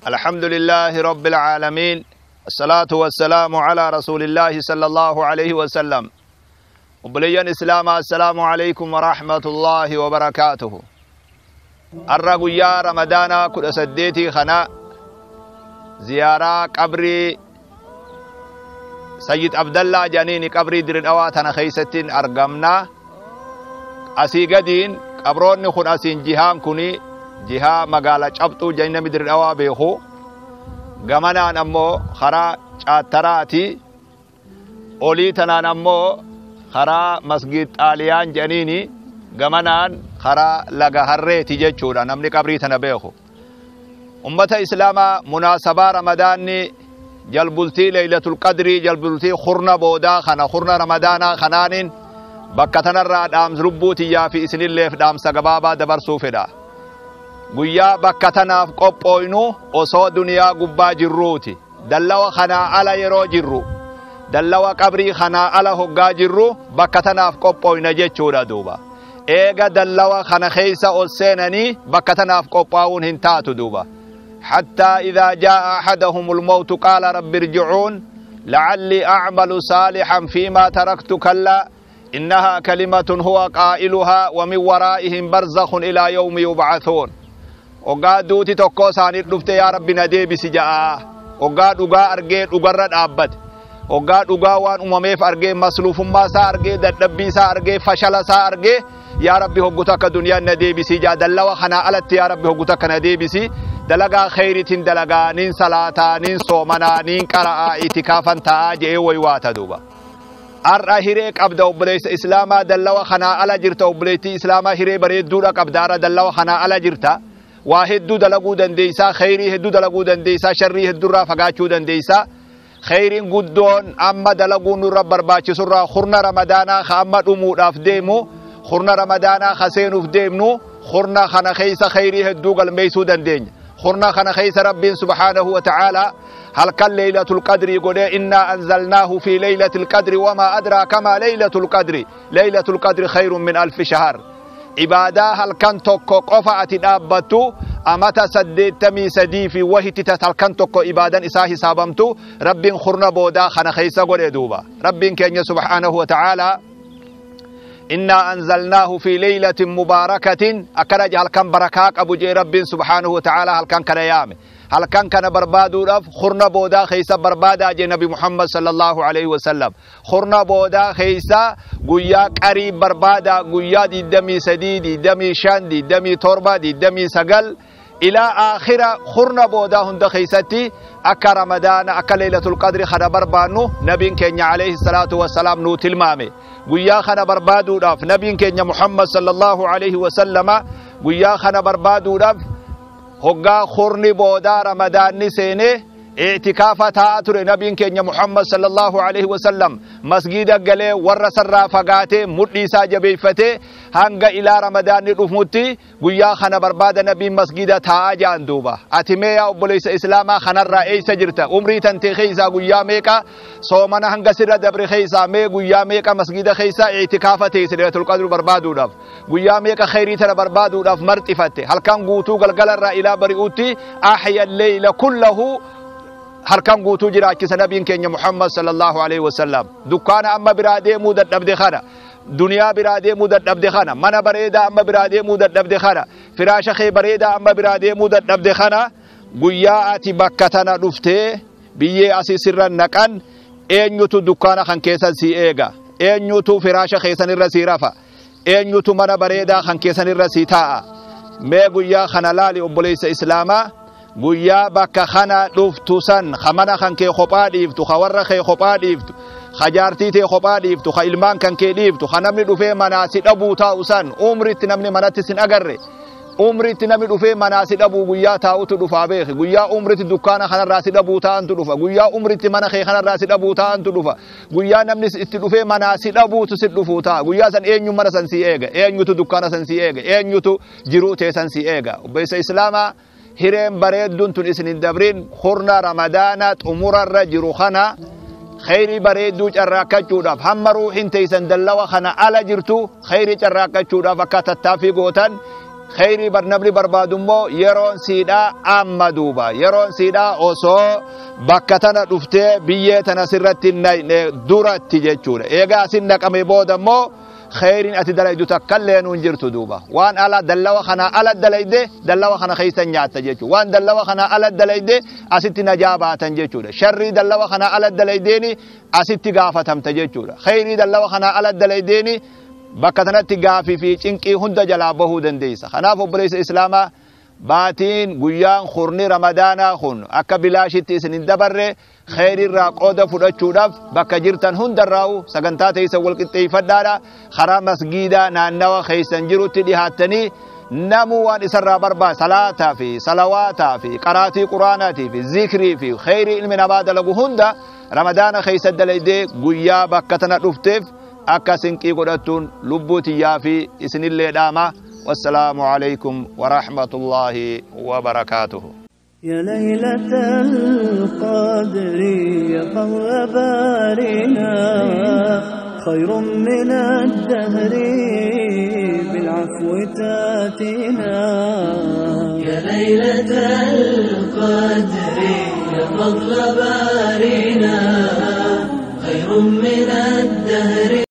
الحمد لله رب العالمين، الصلاة والسلام على رسول الله صلى الله عليه وسلم. وبليان إسلام، السلام عليكم ورحمة الله وبركاته. الرجل يا رمضان كل سديتي خنا زيارة قبري سيد عبد الله جانيني قبري درن أواتنا خيستين أرقمنا أسيقدين قبروني خن أسين جهان كوني جها مقالة شبطو جاينا مدرن أوا بيخو غمنا نمو خرا چاتراتي أوليتنا نمو خرا مسجد آليان جانيني غمنان خرا لغا هريتي جيتشورا نمني قبريتنا بيخو. أمة إسلاما مناسبة رمضاني جلبلتي ليلة القدر جلبلتي خرنا بودا خنا خرنا رمضانا خنانين بكتنا الراد دامز ربوتي يا في إسن الليف دامس قبابا دبر سوفدا guyyaa bakka tanaaf qophooynu osoo duniyaa gubbaa jirruuti. Dallawa kanaa ala yeroo jirru, dallawa qabrii kanaa ala hoggaa jirru bakka tanaaf qophooyna jechuudha duuba. Eega dallawa kana keessa ol seenanii bakka tanaaf qophaa'uun hin taatu duuba. حتى إذا جاء أحدهم الموت قال رب ارجعون لعلي أعمل صالحا فيما تركت كلا إنها كلمة هو قائلها ومن ورائهم برزخ إلى يوم يبعثون. Ogaa duuti tokko isaanii dhufte yaa Rabbi na deebisi ja'a. Ogaa dhugaa argee dhugarra dhaabbate. Ogaa dhugaa waan uumameef argee masluufummaa isaa argee dadhabbii isaa argee fashala isaa argee yaa Rabbi hogguta akka duniyaan na deebisi ja'a. Dallawa kanaa alatti yaa Rabbi hogguta akka na deebisi. Dalagaa khayriitiin dalagaa niin salaataa niin soomanaa niin qara'aa itikaafan ta'aa je'ee waywaata duuba. Har'a hiree qabda obboleessa Islaamaa dallawa kanaa ala jirta obboleettii Islaamaa hiree bareedduudha qabda har'a dallawa kanaa ala jirta. Waa hedduu dalaguu dandeessaa, khayrii hedduu dalaguu dandeessaa, sharrii hedduurraa fagaachuu dandeessaa. Khayriin guddoon amma dalaguu nurra barbaachisurraa khurna ramadaanaa ka amma dhumuudhaaf deemu, khurna ramadaanaa ka seenuuf deemnu, khurna kana keessa khayrii hedduu galmeessuu dandeenya. Khurna kana keessa Rabbiin subhaanahu wa ta'aalaa halkan leeylatul qadrii godhee innaa anzalnaahu fi leeylatil qadri wamaa adraaka maa leeylatul qadri leeylatul qadri khayrun min alfi shahr. Ibaadaa halkan tokko qofa ati dhaabbattu amata 83 fi wahitti halkan tokko ibaadan isaa hisaabamtu Rabbiin khurna boodaa kana keessa godhe duuba. Rabbiin keenya subhaanahu wa ta'aalaa innaa anzalnaahu fi leeylatin mubaarakatin akkana halkan barakaa qabu jee Rabbiin subhaanahu wa ta'aalaa halkan kana yaame. Halkan kana barbaaduudhaaf khurna boodaa keessa barbaadaa jee Nabi Muhammad sallallahu alaihi wasallam. Khurna boodaa keessa guyyaa qarii barbaadaa guyyaa 23, 25, 27, 29 ilaa aakhira khurna boodaa hunda keessatti akka Ramadaana akka Laylatul Qadri kana barbaannu Nabiin keenya alayhi salaatu wassalaam nuu tilmaame. Guyyaa kana barbaaduudhaaf Nabiin keenya Muhammad sallallahu alaihi wasallama guyyaa kana barbaaduudhaaf hoggaa khurni boodaa Ramadaanni seenee i'tikaafa taa'aa ture Nabiin keenya Muhammad sallallahu alaihi wasallam masgiida galee warra sarraa fagaatee mudhii isaa jabeeffatee hanga ilaa Ramadaanni dhufmutti guyyaa kana barbaada Nabiin masgiida taa'aa ja'an duuba. Ati mee yaa obboleessa Islaamaa kanarraa eessa jirta? Umrii tantee keessaa guyyaa meeqa soomana hanga sirra dabre keessaa mee guyyaa meeqa masgiida keessaa i'tikaafa teesse Laylatul Qadr barbaaduudhaaf? Guyyaa meeqa khayrii tana barbaaduudhaaf marxifatte? Halkan guutuu galgalarraa ilaa bari'uutti ahya leyla kullahu halkan guutuu jiraachisa Nabiin keenya Muhammad sallallahu alaihi wasallam. Dukkaana amma biraa deemuu dadhabde kana, duniyaa biraa deemuu dadhabde kana, mana bareedaa amma biraa deemuu dadhabde kana, firaasha kee bareedaa amma biraa deemuu dadhabde kana, guyyaa ati bakka tana dhuftee biyyee asii sirra naqan eenyutu dukkaana kan keessan si eega, eenyutu firaasha keessan irra si rafa, eenyutu mana bareedaa kan keessan irra si taa'a. Mee guyyaa kana laali obboleessa Islaamaa. Guyyaa bakka kana dhuftu san mana kan kee kophaa dhiiftu, ka warra kee kophaa dhiiftu, ka jaartii tee kophaa dhiiftu, ka ilmaan kan kee dhiiftu, ka namni dhufee manaa si dhabuu taa'u san umritti namni manatti sin agarre, umritti namni dhufee manaa si dhabuu guyyaa taa'utu dhufaa beeki. Guyyaa umritti dukkaana kanarraa si dhabuu taa'antu dhufa. Guyyaa umritti mana kee kanarraa si dhabuu taa'antu dhufa. Guyyaa namni itti dhufee manaa si dhabuutu si dhufuu taa'a. Guyyaa san eenyu mana san si eega, eenyutu dukkaana san si eega, eenyutu jiruu tee san si eega. Obboleessa Islaamaa hireen bareedduun tun isin hin dabrin khurna Ramadaana xumurarra jiru kana khayrii bareedduu carraaqachuudhaaf hamma ruuhin teessan dallawa kana ala jirtu khayrii carraaqachuudhaaf akka tattaaffii gootan Kheyrii namni barbaadu immoo yeroon siidhaa amma duuba. Yeroon siidhaa osoo bakka tana dhuftee biyyee tana sirratti naqne duratti jechuudha. Egaa asin naqame booda immoo kheyriin ati dalaydu takkallee nuun jirtu duuba. Waan ala dallawa kana ala dalayde dallawa kana keessa nyaatta jechuudha. Waan dallawa kana ala dalayde asitti najaa baatan jechuudha. Sharrii dallawa kana ala dalaydeeni asitti gaafatamta jechuudha. Kheyrii dallawa kana ala dalaydeeni bakka tanatti gaafii fi cinqii hunda jalaa bahuu dandeessa. Kanaaf obboleessa Islaamaa baatiin guyyaan khurni Ramadaanaa kun akka bilaashitti isin hin dabarre kheyriirraa qooda fudhachuudhaaf bakka jirtan hundarraa'u sagantaa teessan wal qixxeeffadhaadha. Karaa masgiidaa naannawa keessan jirutti dhihaattanii namuu waan isarraa barbaadu salaataa fi salawaataa fi qaraatii quraanaatii fi zikrii fi kheyrii ilmi namaa dalagu hunda Ramadaana keessa dalaydee guyyaa bakka tana dhufteef akka sinqii godhattuun lubbuu tiyyaa fi isinillee dhaama. والسلام عليكم ورحمة الله وبركاته. يا ليلة القدر يا فضل بارنا خير من الدهر بالعفو تاتنا. يا ليلة القدر يا فضل بارنا خير من الدهر.